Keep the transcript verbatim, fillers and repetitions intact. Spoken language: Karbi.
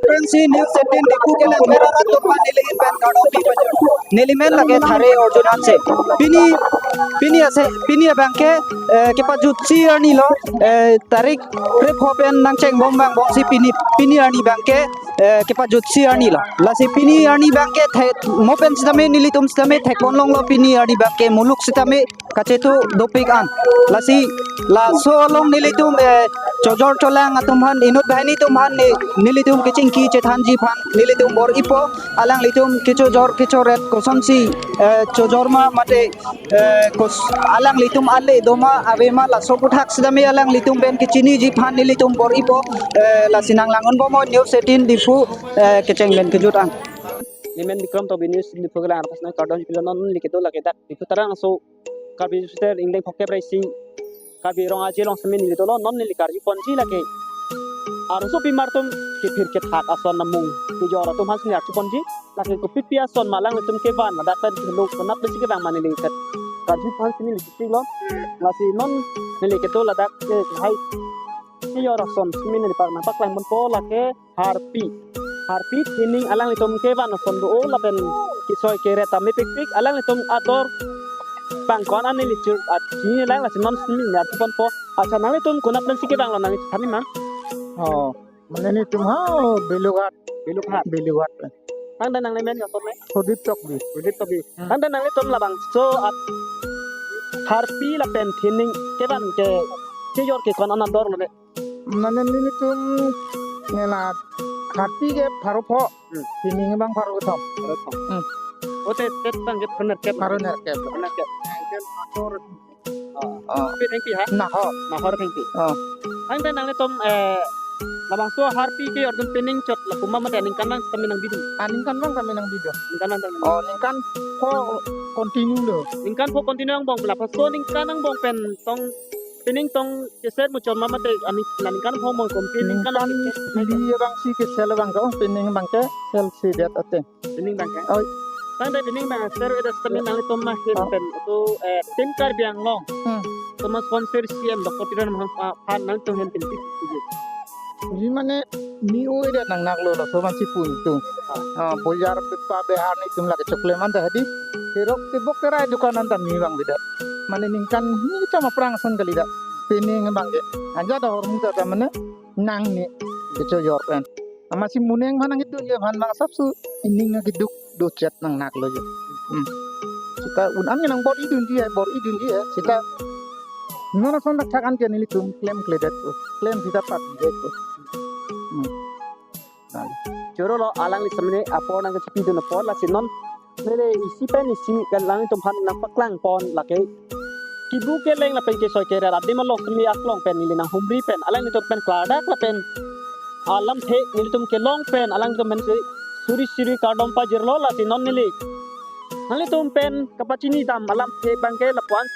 Friends, si News eighteen Diphu kelang mera rat atum aphan neli ahin pen kardom pajir. Neli men lake Thare Arjun Hanse. Pini, pini ase, pini abangke, eh, kepajutsi arni lo, eh, tarik krepho pen nangchengbom vang bom si pini, pini arni abangke, eh, kepajutsi arni lo. Lasi pini arni abangke the, mo pen sitame nelitum sitame thekpon longlo pini arni abangke muluk sitame kachetu dopik an. Lasi laso along nelitum, eh, chojor cholang atum aphan inut banghini atum aphan ne, nelitum kechingki chethanji aphan nelitum bor-ipo, alanglitum kechojor kechoret kosonsi, eh, chojor ma mate, eh, kos-, alanglitum ale doma avema laso aputhak sitame alanglitum pen kechiniji aphan nelitum bor-ipo, eh, lasi nanglang-unbomnon News eighteen Diphu, eh, kecheng pen kejut an. Neli men Bikram Tokbi, News Diphu kelang arkas nang kardom pilo. Non neli kedo lake dak Diphu Tarang aso Karbi University ingdeng phongkep raisi Karbi Rong Aje along sitame neli dolo, non neli karjuponji lake arloso pimar atum kephir kethak ason amung kejor atum aphan si neli arjuponji, lake kopipi ason ma alanglitum kevan ladak pen kelo konat pensi kevang ma neli kat karju aphan si neli kitik lo. Lasi non neli kedo ladak ke hai kejor ason sitame neli pak nangpaklang ponpo lake harpi. Harpi, thining alanglitum kevan ason do-o lapen kesoi keret tame pikpik alanglitum ador bang ko-an an neli chir at kini lang lasi non sitame neli arjuponpo. Accha, nanglitum konat pensi kevanglo nangchethan ma? Oh, mane nelitum ha Belughat. Belughat. Belughat. Tangte nangli men koson me? Prodip Tokbi. Prodip Tokbi. Hmm. Tangte nanglitum labangso at harpi lapen thining kevan ke kejor ke ko-an an ador lone? Mane nelitum nela harpi ke pharo pho, Hmm. thining abang pharo kethom. Pharo kethom. Hmm. O te, te abangke pharo nerkep. Pharo nerkep. Pharo nerkep. Ah. Ah. Pi thengpi ha? Nahor. Nahor thengpi. Ah. Tangte nanglitum, eh, labangso harpi kejor atum pining chot lapu ma mate ningkan vang sitame nangbi do? Ah, ningkan vang sitame nangbi do. Ningkan vang sitame. Oh, ningkan pho continue lo. Ningkan pho continue angbong, lapuson ningkan angbong pen tong pining tong keser muchot ma mate ani la ningkan pho mo kom pining kan. Ningkan phli abang si kesel abang ko, pining abangke sel si det ate. Pining abangke. Oi. Tangte pining abang ser eda sitame nanglitum ahin Oh. pen atum, eh, Team Karbi Anglong. Hmm. Atum asponsor C M Doctor Tuliram Ronghang aphan nangtum ahin pen pi pi. Ji mane ni o eda nangnaklo laso aphan si pu itum. Ah. Ah, bojar pepa behar nelitum lake choklem anta hadi. Terok tebok terai dukan anta ni vangvedet. Mane ningkan ni chama prang ason kali dak. Pining abangke. Aja da hormu ta mane nangne kechojor pen. Amatsi moning aphan nangkedunji aphan bang asapso ining keduk dochet nangnaklo jo. Hmm. Seta un-an ke nangbor-idunji hai, bor-idunji hai. Seta non ason dak thak an ke nelitum klemkledet ko. Klem seta patdet ko. Hmm. Choro lo alangli sitame apor nangkachipidun apor lasi non neli isi pen isi alangtum aphan nangpaklangpon lake kibu keleng lapen kesoi keret adim along sitame aklong pen neli nanghumri pen alanglitum pen klardak lapen alamthe nelitum kelong pen alanglitum pen si suri suri kardom pajirlo lasi non neli nanglitum pen kapachinidam alamthe abangke lapu-an